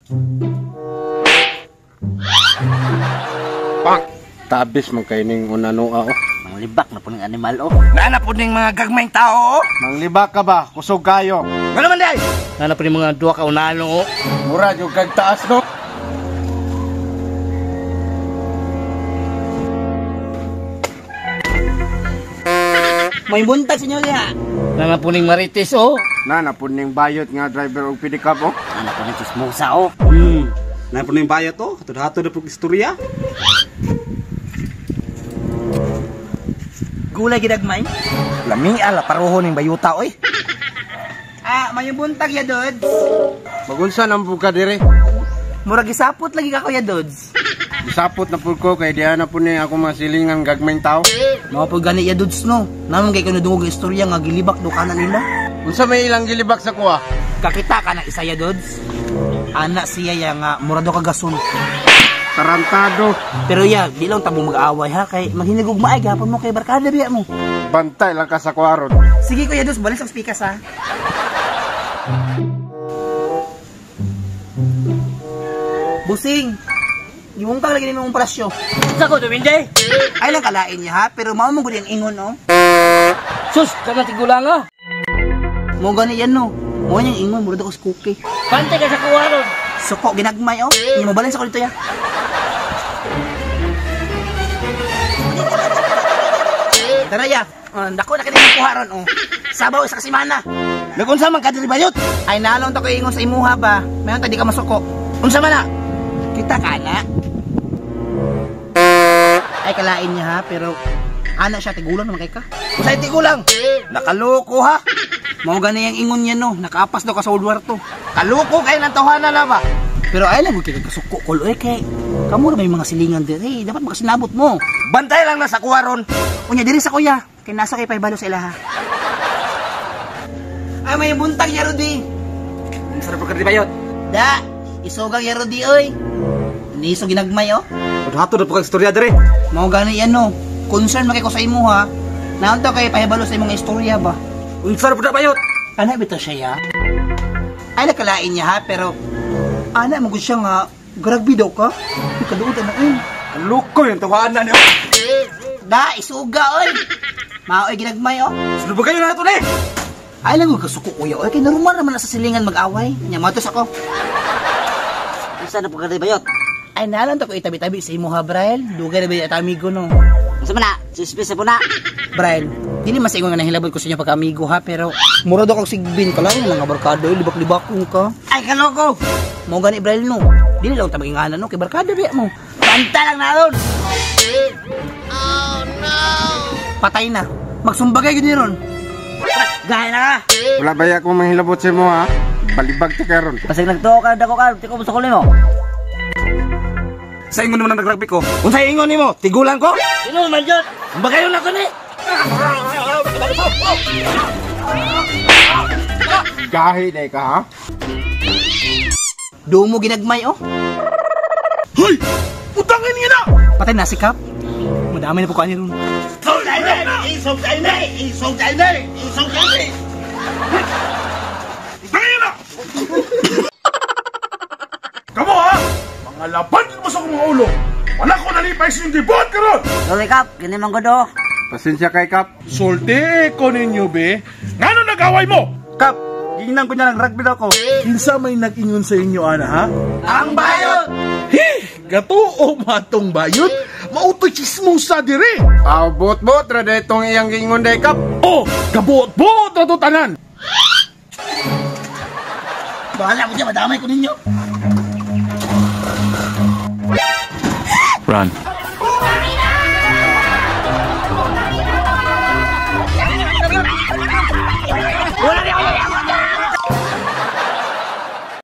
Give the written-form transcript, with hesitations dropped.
Pak! Tabis man kay ning unanoa oh. Manglibak na po ng animal oh. Naa na po ning mga gagmayng tao oh. Manglibak ka ba? Kusog kayo. Ano man day? Naa na po ning mga duha ka unano oh. Mura jud kag taas no. May buntag sa inyo diha. Naa na po ning marites oh. Naa na po ning bayot nga driver og pedicab oh. Naa na po ning chismosa oh. Naa po ning bayot oh. Hatod-hatod na po istorya. Gulay gidagmay. Lami ala paruho ning bayuta oy. Ah, may buntag ya Dods. Magunsa nang buka dire? Murag gisapot lagi ka Kuya Dods. Gisapot na pud ko kay diha na pud ni ako masilingan gagmayng tao. Mao pud gani ya Dods no. Namon kay kuno dungog istorya nga gilibak do kana nila. Unsa may ilang gilibak sa kuha? Kakita ka na isa ya Dods. Ana siya ya nga mura daw kagasun. Tarantado. Pero ya, di lang tamo mag-away ha kay maghinigugmaay gihapon mo kay barkada biya mo. Bantay lang ka sa kuha ron. Sige Kuya Dods, balik sa speakers ha. Busing, giwungkang lagi nimo mong parasyo. Sa ko duminde. Ay lang kalain niya ha, pero mao mo gud ang ingon oh. Sus, kana tigulang ah. Mo gani yan no. Mo niyang ingon murag ako sa cookie. Bantay ka sa kuha ron. Suko ginagmay oh. Nya mo balance ako dito ya. Tara ya. Dako na kini kuha ron oh. Sabaw isa ka semana. Nagunsa man ka diri bayot? Ay nalong ta ko ingon sa imuha ba. Mayon ta di ka masuko. Unsa man na? Kita ka na. Ay kalain niya ha, pero ana siya tigulang naman kay ka. Usay tigulang. Nakaloko ha. Mao gani ang ingon niya no, nakaapas daw ka sa Old War to. Kaloko kay nang tawhana na ba? Pero ay lang gud kay kasuko kol oy kay kamo ra may mga silingan diri, dapat makasinabot mo. Bantay lang na sa kuha ron. Unya diri sa kuya, kay nasa kay pahibalo sa ilaha. Ay may buntag ya Rodi. Unsa ra ka diri bayot? Da, isugang ya Rodi oy. Niso ginagmay oh. Hatod na po kag istorya diri. Mao gani yan no. Concern man kay ko sa imo ha. Naon ta kay pahibalo sa imong istorya ba? Unsa ra pud na bayot? Ana bitaw siya ya. Ay nakalain niya ha, pero ana mo gud siya nga gragbi daw ka. Kaduot ana eh. Kaloko yung tawhana niyo. Da, isuga oy. Maoy ginagmay oh. Sulubog kayo na ito ni. Ay lang gud kasuko kuya oy kay normal naman na sa silingan mag-away. Nya matos ako. Unsa na po ka diri bayot? Ay nalang ta ko itabi-tabi sa imo ha, Braille. Dugay na ba yung amigo no? Unsa man na? Suspicious po na. Braille, dili mas ingon nga nahilabot ko sa inyo pagka-amigo ha, pero mura daw kag sigbin ka lang mga barkada, oy, libak-libakong ka. Ay kaloko. Mao gani Braille no. Dili lang ta maginganan no kay barkada biya mo. Banta lang na ron. Oh no. Patay na. Magsumbagay gid ni ron. Gaya na ka. Wala ba ako mahilabot sa imo ha? Balibag ti karon. Basig nagtuo ka dako ka, ti ko sa kulin mo. Sa ingon naman ang nagrugby ko. Unsa ingon nimo? Tigulang ko? Sino man jud? Bagayon na ko ni. Gahi day ka ha? Dumo ginagmay oh. Hoy! Putangin niyo na! Patay na si Kap. Madami na po kanin ron. Putangin niyo na! Kamo ha! Mga laban mo sa akong mga ulo! Wala ko nalipay sa inyong gibuhat karon! Sorry Kap, gini man gud oh. Pasensya kay Kap. Sulti ko ninyo be. Ngano nag-away mo? Kap, gingnan ko niya ng rugby daw ko. Kinsa may nag-ingon sa inyo ana ha? Ang bayot! Hi! Gatuo matong bayot! Mautoy chismosa dire! Aw, bot-bot ra detong iyang giingon day Kap. Oh, gabuot-buot na to tanan! Bahala ko diyan, madamay ko ninyo. Run.